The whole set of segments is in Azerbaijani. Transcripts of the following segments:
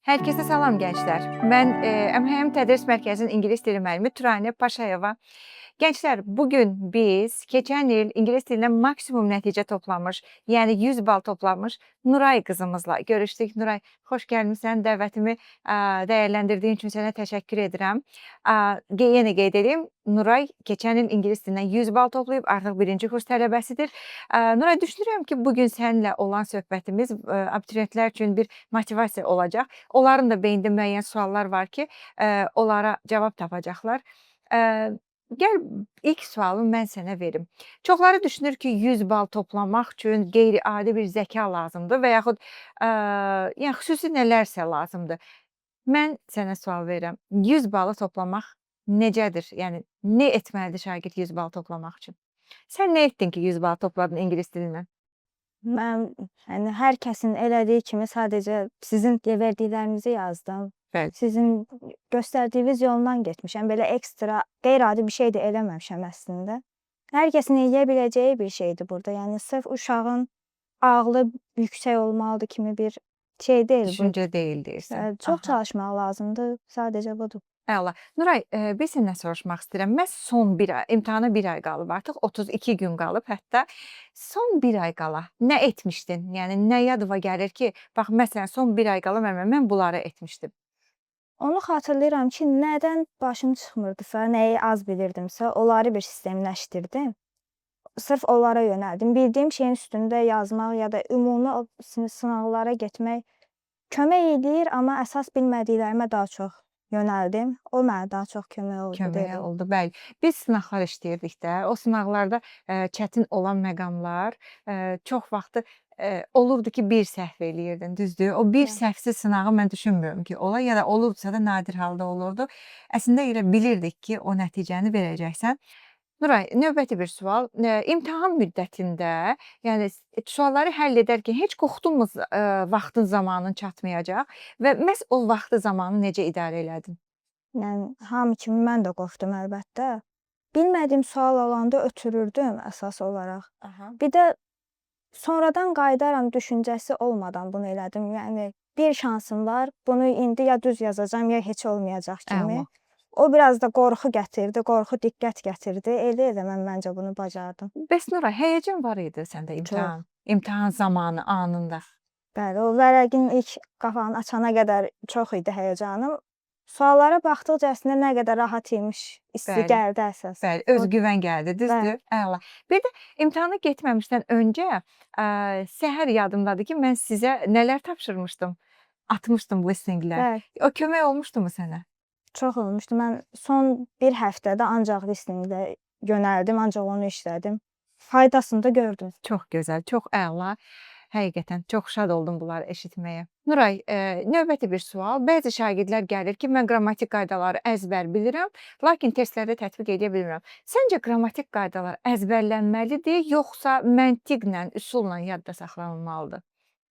Herkese salam gençler. Ben MHM Tədris Mərkəzinin İngilis dili müəllimi Turanə Paşayeva. Gençler, bugün biz keçən il İngilis dilindən maksimum nəticə toplamış, yəni 100 bal toplamış Nuray qızımızla görüşdük. Nuray, xoş gəlmisən. Dəvətimi dəyərləndirdiyin üçün sənə təşəkkür edirəm. Yenə qeyd edeyim, Nuray keçən il İngilis dilindən 100 bal toplayıb, artıq birinci kurs tələbəsidir. Nuray, düşünürəm ki, bugün səninlə olan söhbətimiz abituriyentlər üçün bir motivasiya olacaq. Onların da beynində müəyyən suallar var ki, onlara cavab tapacaqlar. Gəl ilk sualımı mən sənə verim. Çoxları düşünür ki, 100 bal toplamaq üçün qeyri-adi bir zəka lazımdır və yaxud yəni xüsusi nələrsə lazımdır. Mən sənə sual verirəm. 100 balı toplamaq necədir? Yəni nə etməlidir şagird 100 bal toplamaq üçün? Sən nə etdin ki, 100 bal topladın ingilis dilindən? Mən yəni hər kəsin elədiyi kimi sadəcə sizin verdiklərinizi yazdım. Sizin göstərdiyiniz yolla getmişəm. Belə ekstra qeyri-adi bir şey də eləməmişəm əslində. Hər kəsin eləyə biləcəyi bir şeydir burda. Yəni sırf uşağın ağlı yüksək olmalıdır kimi bir şey deyil bu. Düşüncə deyil deyirsən. Çox çalışmaq lazımdır. Sadəcə budur. Əla. Nuray, bir səndən soruşmaq istəyirəm. Məhz son bir ay, imtahana bir ay qalıb artıq, 32 gün qalıb hətta. Son bir ay qala nə etmişdin? Yəni nə yadıma gəlir ki, bax məsələn son bir ay qala mən bunları etmişdim. Onu xatırlayıram ki, nədən başım çıxmırdısa, nəyi az bilirdimsə, onları bir sistemləşdirdim. Sırf onlara yönəldim. Bildiyim şeyin üstündə yazmaq ya da ümumi o sınaqlara getmək kömək eləyir, amma əsas bilmədiklərimə daha çox yönəldim. O mənə daha çox kömək oldu Köməyə derim. oldu, bəli. Biz sınaqlar işləyirdik də. O sınaqlarda çətin olan məqamlar çox vaxtı olurdu ki, bir səhv eləyirdin, düzdür? O bir səhvsiz sınağı mən düşünmürəm ki, ola, ya da olurdusa da nadir halda olurdu. Əslində elə bilirdik ki, o nəticəni verəcəksən. Nuray, növbəti bir sual. İmtahan müddətində, yəni sualları həll edərkən heç qorxdunmu, vaxtın, zamanın çatmayacaq və məhz o vaxtı, zamanı necə idarə elədin? Yəni hamı kimi mən də qorxdum əlbəttə. Bilmədiyim sual olanda ötürürdüm əsas olaraq. Bir də sonradan qayıdaram düşüncəsi olmadan bunu elədim. Yəni bir şansım var, bunu indi ya düz yazacağam, ya heç olmayacaq kimi. O biraz da qorxu gətirdi, qorxu diqqət gətirdi. Elə-elə mən məncə bunu bacardım. Bəs Nuray, həyəcan var idi səndə Çox. imtahan zamanı, anında? Bəli, o vərəqin ilk qapağını açana qədər çox idi həyəcanım. Suallara baxdıqca əslində nə qədər rahat imiş hissi gəldi əsas. Bəli, özgüvən gəldi, düzdür? Əla. Bir də imtahana getməmişdən öncə, səhər yadımdadır ki, mən sizə nələr tapşırmışdım? Atmışdım listeninglər. O kömək olmuşdu mu sənə? Çox olmuşdu. Mən son bir həftədə ancaq listeningə yönəldim, ancaq onu işlədim. Faydasını da gördüm. Çox gözəl, çox əla. Həqiqətən çox şad oldum bunları eşitməyə. Nuray, növbəti bir sual. Bəzi şagirdlər gəlir ki, mən qrammatik qaydaları əzbər bilirəm, lakin testlərdə tətbiq edə bilmirəm. Səncə qrammatik qaydalar əzbərlənməlidir, yoxsa məntiqlə, üsulla yadda saxlanılmalıdır?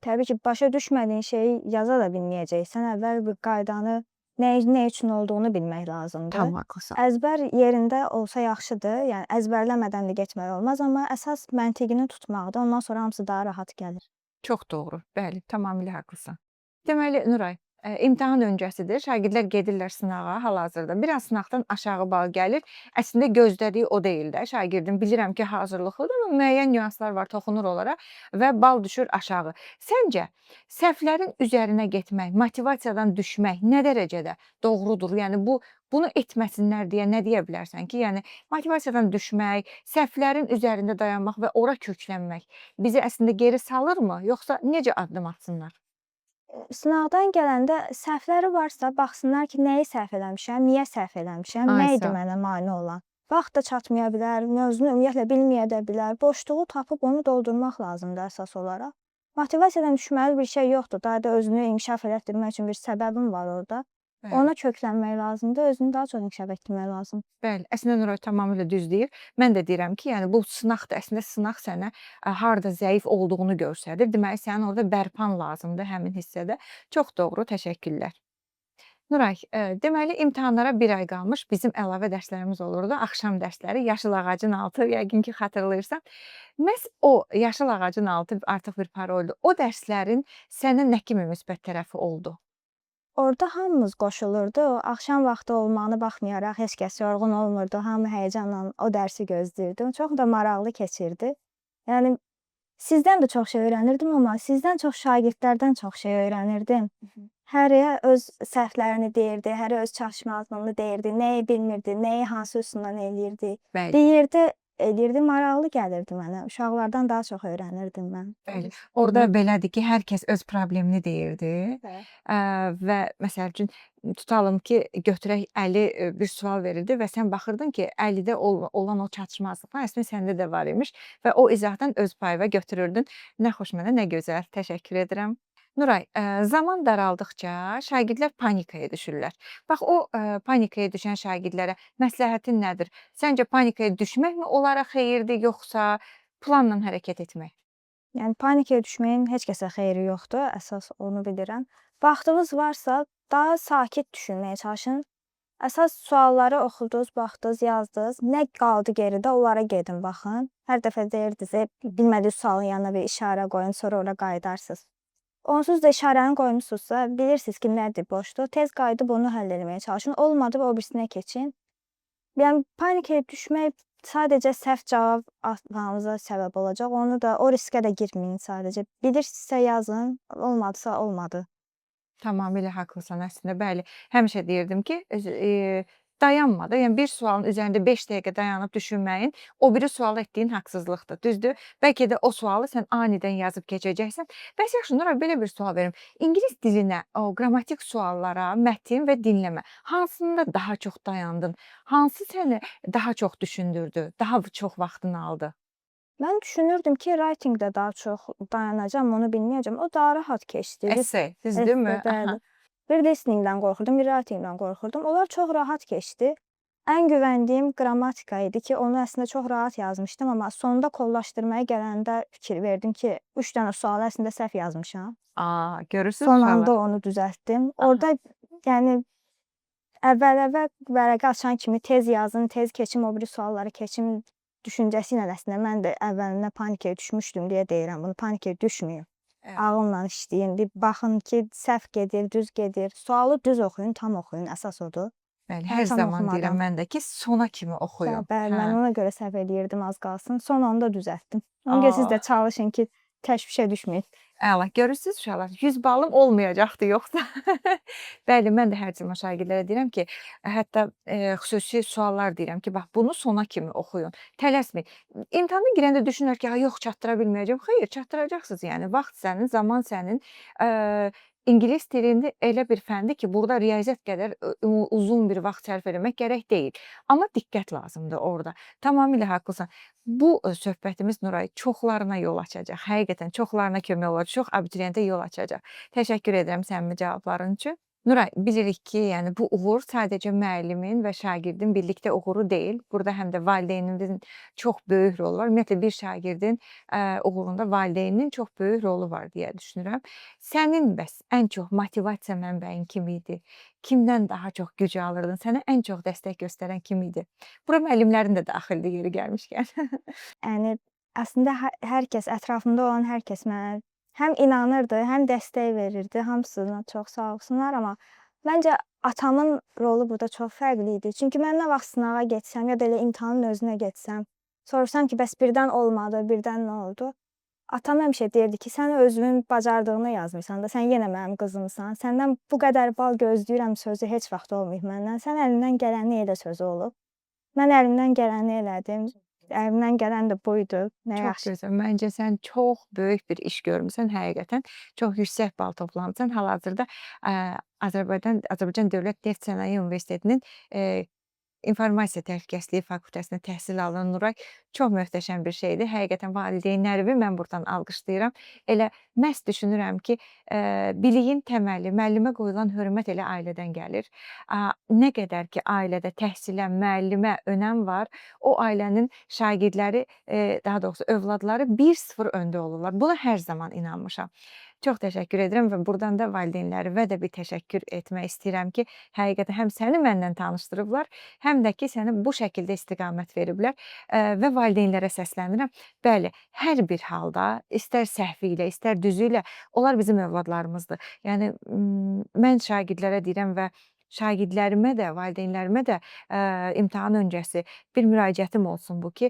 Təbii ki, başa düşmədiyin şeyi yaza da bilməyəcəksən. Əvvəl bir qaydanı nə üçün olduğunu bilmək lazımdır. Tam haqlısan. Əzbər yerində olsa yaxşıdır. Yəni əzbərləmədən də getmək olmaz, amma əsas məntiqini tutmaqdır. Ondan sonra hamısı daha rahat gəlir. Çox doğru. Bəli, tamamilə haqlısan. Deməli, Nuray, imtahan öncəsidir. Şagirdlər gedirlər sınağa hal-hazırda. Biraz sınaqdan aşağı bal gəlir. Əslində gözlədiyi o deyil də. Şagirdin bilirəm ki, hazırlıqlıdır, amma müəyyən nüanslar var, toxunur onlara və bal düşür aşağı. Səncə səhvlərin üzərinə getmək, motivasiyadan düşmək nə dərəcədə doğrudur? Yəni bunu etməsinlər deyə nə deyə bilərsən ki, yəni motivasiyadan düşmək, səhvlərin üzərində dayanmaq və ora köklənmək bizi əslində geri salırmı, yoxsa necə addım atsınlar? Sınaqdan gələndə səhvləri varsa baxsınlar ki, nəyi səhv eləmişəm, niyə səhv eləmişəm, nə idi mənə mane olan. Vaxt da çatmaya bilər, mövzunu ümumiyyətlə bilməyə də bilər. Boşluğu tapıb onu doldurmaq lazımdır əsas olaraq. Motivasiyadan düşməli bir şey yoxdur. Daha da özünü inkişaf elətdirmək üçün bir səbəbin var orada. Ona köklənmək lazımdır, özünü daha çox inkişaf etdirmək lazımdır. Bəli, əslində Nuray tamamilə düz deyir. Mən də deyirəm ki, yəni bu sınaqdır. Əslində sınaq sənə harda zəif olduğunu göstərir. Deməli, sənin orada bərpan lazımdır həmin hissədə. Çox doğru, təşəkkürlər. Nuray, deməli imtahanlara bir ay qalmış bizim əlavə dərslərimiz olurdu. Axşam dərsləri, yaşıl ağacın altı, yəqin ki, xatırlayırsan. Məhz o yaşıl ağacın altı artıq bir paroldur. O dərslərin sənə nə kimi müsbət tərəfi oldu? Orda hamımız qoşulurdu. Axşam vaxtı olmağına baxmayaraq heç kəs yorğun olmurdu. Hamı həyəcanla o dərsi gözləyirdi. Çox da maraqlı keçirdi. Yəni sizdən də çox şey öyrənirdim, amma sizdən çox şagirdlərdən çox şey öyrənirdim. Həri öz səhvlərini deyirdi, həri öz çatışmazlığını deyirdi, nəyi bilmirdi, nəyi hansı üsulla eləyirdi. Deyirdi, eləyirdi, maraqlı gəlirdi mənə. Uşaqlardan daha çox öyrənirdim mən. Bəli. Orada belədir ki, hər kəs öz problemini deyirdi. Və məsəl üçün tutalım ki, götürək Əli bir sual verirdi və sən baxırdın ki, Əlidə olan o çatışmazlıqlar əslində səndə də var imiş və o izahdan öz payına götürürdün. Nə xoş mənə, nə gözəl. Təşəkkür edirəm. Nuray, zaman daraldıqca şagirdlər panikaya düşürlər. Bax o panikaya düşən şagirdlərə məsləhətin nədir? Səncə panikaya düşməkmi onlara xeyirdir, yoxsa planla hərəkət etmək? Yəni panikaya düşməyin heç kəsə xeyri yoxdur, əsas onu bilirəm. Vaxtınız varsa daha sakit düşünməyə çalışın. Əsas sualları oxudunuz, baxdınız, yazdınız. Nə qaldı geridə, onlara gedin baxın. Hər dəfə deyirdiniz, bilmədiyi sualın yanına bir işarə qoyun, sonra ora qayıdarsınız. Onsuz da işarəni qoymuşsunuzsa, bilirsiniz ki, nədir boşluq. Tez qayıdıb onu həll etməyə çalışın. Olmadı, o birisinə keçin. Yəni panikaya düşmək sadəcə səhv cavab atmağınıza səbəb olacaq. Onu da, o riskə də girməyin sadəcə. Bilirsinizsə yazın, olmadısa olmadı. Tamamilə haqlısan əslində, bəli. Həmişə deyirdim ki, dayanma da, yəni bir sualın üzərində 5 dəqiqə dayanıb düşünməyin, o biri suala etdiyin haqsızlıqdır, düzdür? Bəlkə də o sualı sən anidən yazıb keçəcəksən. Bəs yaxşı, Nuray, belə bir sual verim. İngilis dilinə, o qrammatik suallara, mətin və dinləmə, hansında daha çox dayandın? Hansı səni daha çox düşündürdü, daha çox vaxtını aldı? Mən düşünürdüm ki, writing-də daha çox dayanacağam, onu bilməyəcəm. O daha rahat keçdi. Essay, düzdürmü? Essay, bəli. Bir listening-dən qorxurdum, bir writing-dən qorxurdum. Onlar çox rahat keçdi. Ən güvəndiyim qrammatika idi ki, onu əslində çox rahat yazmışdım, amma sonda kodlaşdırmaya gələndə fikir verdim ki, 3 dənə sualı əslində səhv yazmışam. Aa, görürsüz Son uşaqlar? anda onu düzəltdim. Orada yəni əvvəl-əvvəl vərəqə açan kimi tez yazın, tez keçim, o biri sualları keçim düşüncəsi ilə əslində mən də əvvəlində panikaya düşmüşdüm deyə deyirəm bunu. Panikaya düşməyin. Ağılla işləyin. Bir baxın ki, səhv gedir, düz gedir. Sualı düz oxuyun, tam oxuyun, əsas odur. Bəli, Mən hər tam zaman deyirəm oxumadan. mən də ki, sona kimi oxuyun. Bəli, mən ona görə səhv eləyirdim az qalsın. Son anda düzəltdim. Ona görə siz də çalışın ki, təşvişə düşməyin. Əla, görürsüz uşaqlar, 100 balım olmayacaqdı yoxsa. Bəli, mən də hər zaman şagirdlərə deyirəm ki, hətta xüsusi suallar deyirəm ki, bax bunu sona kimi oxuyun. Tələsməyin. İmtahana girəndə düşünürlər ki, ha yox, çatdıra bilməyəcəm. Xeyr, çatdıracaqsınız yəni. Vaxt sənin, zaman sənin. İngilis dilində elə bir fəndir ki, burada riyaziyyat qədər uzun bir vaxt sərf eləmək gərək deyil. Amma diqqət lazımdır orada. Tamamilə haqlısan. Bu söhbətimiz Nuray çoxlarına yol açacaq. Həqiqətən çoxlarına kömək olacaq, çox abituriyentə yol açacaq. Təşəkkür edirəm səmimi cavabların üçün. Nuray, bilirik ki, yəni bu uğur sadəcə müəllimin və şagirdin birlikdə uğuru deyil. Burada həm də valideynimizin çox böyük rolu var. Ümumiyyətlə bir şagirdin uğurunda valideyninin çox böyük rolu var deyə düşünürəm. Sənin bəs ən çox motivasiya mənbəyin kim idi? Kimdən daha çox güc alırdın? Sənə ən çox dəstək göstərən kim idi? Bura müəllimlərin də daxildir yeri gəlmişkən. Yəni əslində hər kəs, ətrafımda olan hər kəs mənə həm inanırdı, həm dəstək verirdi. Hamısına çox sağ olsunlar, amma məncə atamın rolu burada çox fərqli idi. Çünki mən nə vaxt sınağa getsəm ya da elə imtahanın özünə getsəm, soruşsam ki, bəs birdən olmadı, birdən nə oldu? Atam həmişə deyirdi ki, sən özünün bacardığını yazmısan da, sən yenə mənim qızımsan. Səndən bu qədər bal gözləyirəm sözü heç vaxt olmayıb məndən. Sən əlindən gələni elə sözü olub. Mən əlimdən gələni elədim. Əlimdən gələn də bu idi. Nə Çox yaxşı. gözəl. Məncə sən çox böyük bir iş görmüsən həqiqətən. Çox yüksək bal toplamısan. Hal-hazırda Azərbaycan Dövlət Neft Sənaye Universitetinin İnformasiya Təhlükəsizliyi fakültəsində təhsil alan Nuray çox möhtəşəm bir şeydir. Həqiqətən valideynlərimi mən buradan alqışlayıram. Elə məhz düşünürəm ki, biliyin təməli, müəllimə qoyulan hörmət elə ailədən gəlir. Nə qədər ki ailədə təhsilə, müəllimə önəm var, o ailənin şagirdləri, daha doğrusu övladları 1-0 öndə olurlar. Buna hər zaman inanmışam. Çox təşəkkür edirəm və burdan da valideynlərimə də bir təşəkkür etmək istəyirəm ki, həqiqətən həm səni mənlə tanışdırıblar, həm də ki sənə bu şəkildə istiqamət veriblər. Və valideynlərə səslənirəm. Bəli, hər bir halda, istər səhvi ilə, istər düzü ilə, onlar bizim övladlarımızdır. Yəni mən şagirdlərə deyirəm və şagirdlərimə də, valideynlərimə də imtahan öncəsi bir müraciətim olsun bu ki,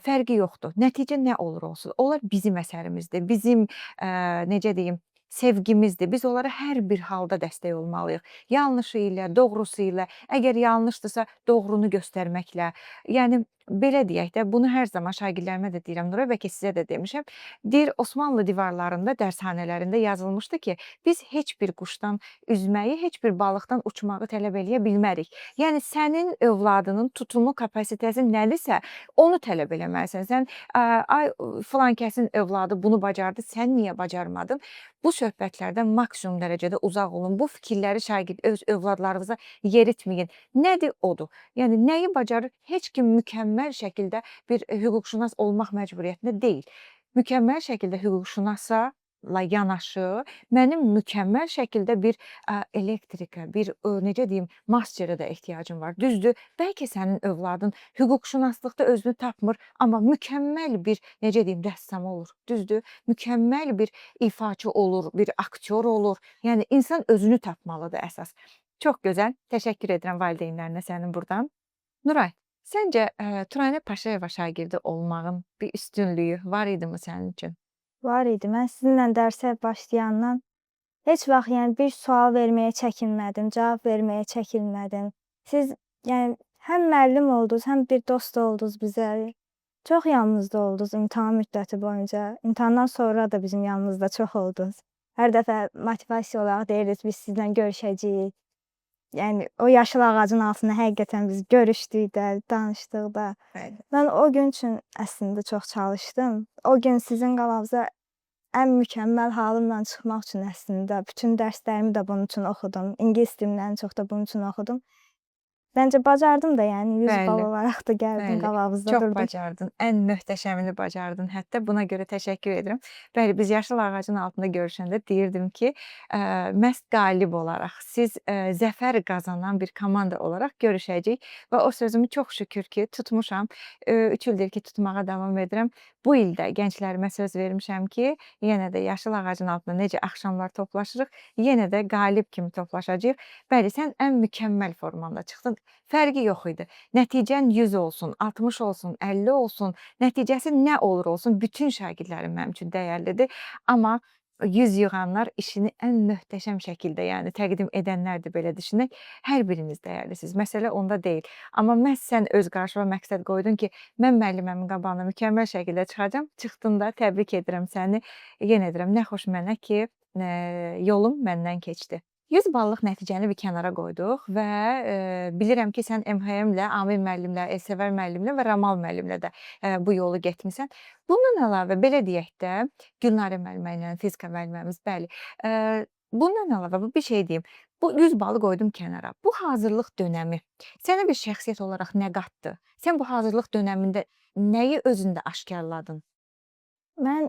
fərqi yoxdur. Nəticə nə olur olsun. Onlar bizim əsərimizdir. Bizim necə deyim, sevgimizdir. Biz onlara hər bir halda dəstək olmalıyıq. Yanlışı ilə, doğrusu ilə, əgər yanlışdırsa, doğrunu göstərməklə. Yəni belə deyək də, bunu hər zaman şagirdlərimə də deyirəm, Nuray, bəlkə sizə də demişəm. Deyir, Osmanlı divarlarında, dərsxanələrində yazılmışdı ki, biz heç bir quşdan üzməyi, heç bir balıqdan uçmağı tələb eləyə bilmərik. Yəni sənin övladının tutumu, kapasitəsi nədirsə, onu tələb eləməlisən. Sən ay filan kəsin övladı bunu bacardı, sən niyə bacarmadın? Bu söhbətlərdən maksimum dərəcədə uzaq olun. Bu fikirləri şagird öz övladlarınıza yeritməyin. Nədir odur. Yəni nəyi bacarır? Heç kim mükəmməl şəkildə bir hüquqşünas olmaq məcburiyyətində deyil. Mükəmməl şəkildə hüquqşünasa yanaşı mənim mükəmməl şəkildə bir elektrika, bir necə deyim, masterə də ehtiyacım var. Düzdür, bəlkə sənin övladın hüquqşünaslıqda özünü tapmır, amma mükəmməl bir necə deyim, rəssam olur. Düzdür, mükəmməl bir ifaçı olur, bir aktyor olur. Yəni insan özünü tapmalıdır əsas. Çox gözəl. Təşəkkür edirəm valideynlərinə sənin burdan. Nuray, səncə Turanə Paşayeva şagirdi olmağın bir üstünlüyü var idimi sənin üçün? Var idi. Mən sizinlə dərsə başlayandan heç vaxt, yəni bir sual verməyə çəkinmədim, cavab verməyə çəkinmədim. Siz yəni həm müəllim oldunuz, həm bir dost oldunuz bizə. Çox yanımızda oldunuz imtahan müddəti boyunca. İmtahandan sonra da bizim yanımızda çox oldunuz. Hər dəfə motivasiya olaraq deyirdiniz, biz sizlə görüşəcəyik. Yəni o yaşıl ağacın altında həqiqətən biz görüşdük də, danışdıq da. Bəli. Mən o gün üçün əslində çox çalışdım. O gün sizin qabağınıza ən mükəmməl halımla çıxmaq üçün əslində bütün dərslərimi də bunun üçün oxudum. İngilis dilindən çox da bunun üçün oxudum. Məncə bacardım da, yəni 100 bal olaraq da gəldim, qabağınızda Çox durdum. bacardın. Ən möhtəşəmini bacardın. Hətta buna görə təşəkkür edirəm. Bəli, biz yaşıl ağacın altında görüşəndə deyirdim ki, məhz qalib olaraq, siz zəfər qazanan bir komanda olaraq görüşəcəyik və o sözümü çox şükür ki, tutmuşam. 3 ildir ki, tutmağa davam edirəm. Bu il də gənclərimə söz vermişəm ki, yenə də yaşıl ağacın altında necə axşamlar toplaşırıq, yenə də qalib kimi toplaşacağıq. Bəli, sən ən mükəmməl formanda çıxdın. Fərqi yox idi. Nəticən 100 olsun, 60 olsun, 50 olsun, nəticəsi nə olur olsun, bütün şagirdlərim mənim üçün dəyərlidir. Amma 100 yığanlar işini ən möhtəşəm şəkildə, yəni təqdim edənlərdir, belə düşünək. Hər biriniz dəyərlisiniz. Məsələ onda deyil. Amma məhz sən öz qarşıma məqsəd qoydun ki, mən müəlliməmin qabağına mükəmməl şəkildə çıxacağam. Çıxdın da, təbrik edirəm səni. Yenə deyirəm, nə xoş mənə ki, yolum məndən keçdi. 100 ballıq nəticəni bir kənara qoyduq və bilirəm ki, sən MHM-lə, Amil müəllimlə, Elsəvər müəllimlə və Ramal müəllimlə də bu yolu getmisən. Bundan əlavə, belə deyək də, Gülnarə müəllimə ilə, fizika müəlliməmiz, bəli. Bundan əlavə bir şey deyim. Bu 100 balı qoydum kənara. Bu hazırlıq dönəmi sənə bir şəxsiyyət olaraq nə qatdı? Sən bu hazırlıq dönəmində nəyi özündə aşkarladın? Mən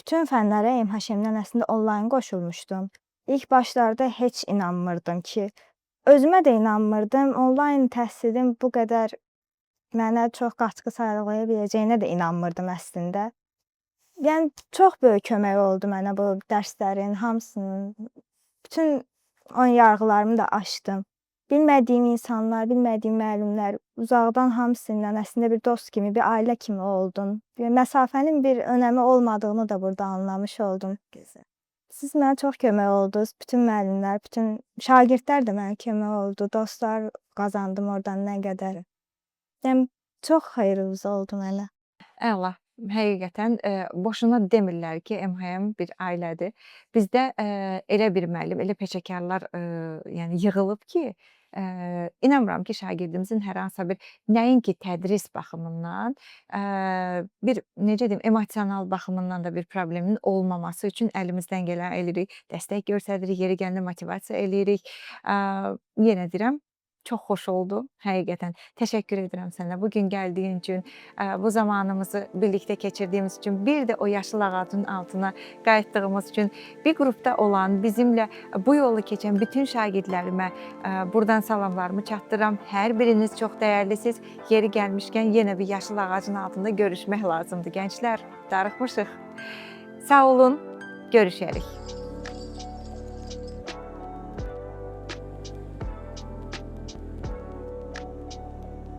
bütün fənlərə MHM-dən əslində onlayn qoşulmuşdum. İlk başlarda heç inanmırdım ki, özümə də inanmırdım. Onlayn təhsilin bu qədər mənə çox qatqı sağlaya biləcəyinə də inanmırdım əslində. Yəni çox böyük kömək oldu mənə bu dərslərin hamısının. Bütün ön yarğılarımı da aşdım. Bilmədiyim insanlar, bilmədiyim müəllimlər, uzaqdan hamısı ilə əslində bir dost kimi, bir ailə kimi oldum. Məsafənin bir önəmi olmadığını da burada anlamış oldum. Gözəl. Siz mənə çox kömək oldunuz. Bütün müəllimlər, bütün şagirdlər də mənə kömək oldu. Dostlar qazandım oradan nə qədər. Yəni çox xeyriniz oldu mənə. Əla. Həqiqətən boşuna demirlər ki, MHM bir ailədir. Bizdə elə bir müəllim, elə peşəkarlar yəni yığılıb ki, inanmıram ki, şagirdimizin hər hansısa bir nəinki tədris baxımından, bir necə deyim, emosional baxımından da bir problemin olmaması üçün əlimizdən gələni eləyirik, dəstək göstəririk, yeri gələndə motivasiya eləyirik. Yenə deyirəm, Çox xoş oldu həqiqətən. Təşəkkür edirəm sənə bu gün gəldiyin üçün, bu zamanımızı birlikdə keçirdiyimiz üçün, bir də o yaşıl ağacın altına qayıtdığımız üçün, bir qrupda olan, bizimlə bu yolu keçən bütün şagirdlərimə buradan salamlarımı çatdırıram. Hər biriniz çox dəyərlisiniz. Yeri gəlmişkən yenə bir yaşıl ağacın altında görüşmək lazımdır gənclər. Darıxmışıq. Sağ olun, görüşərik.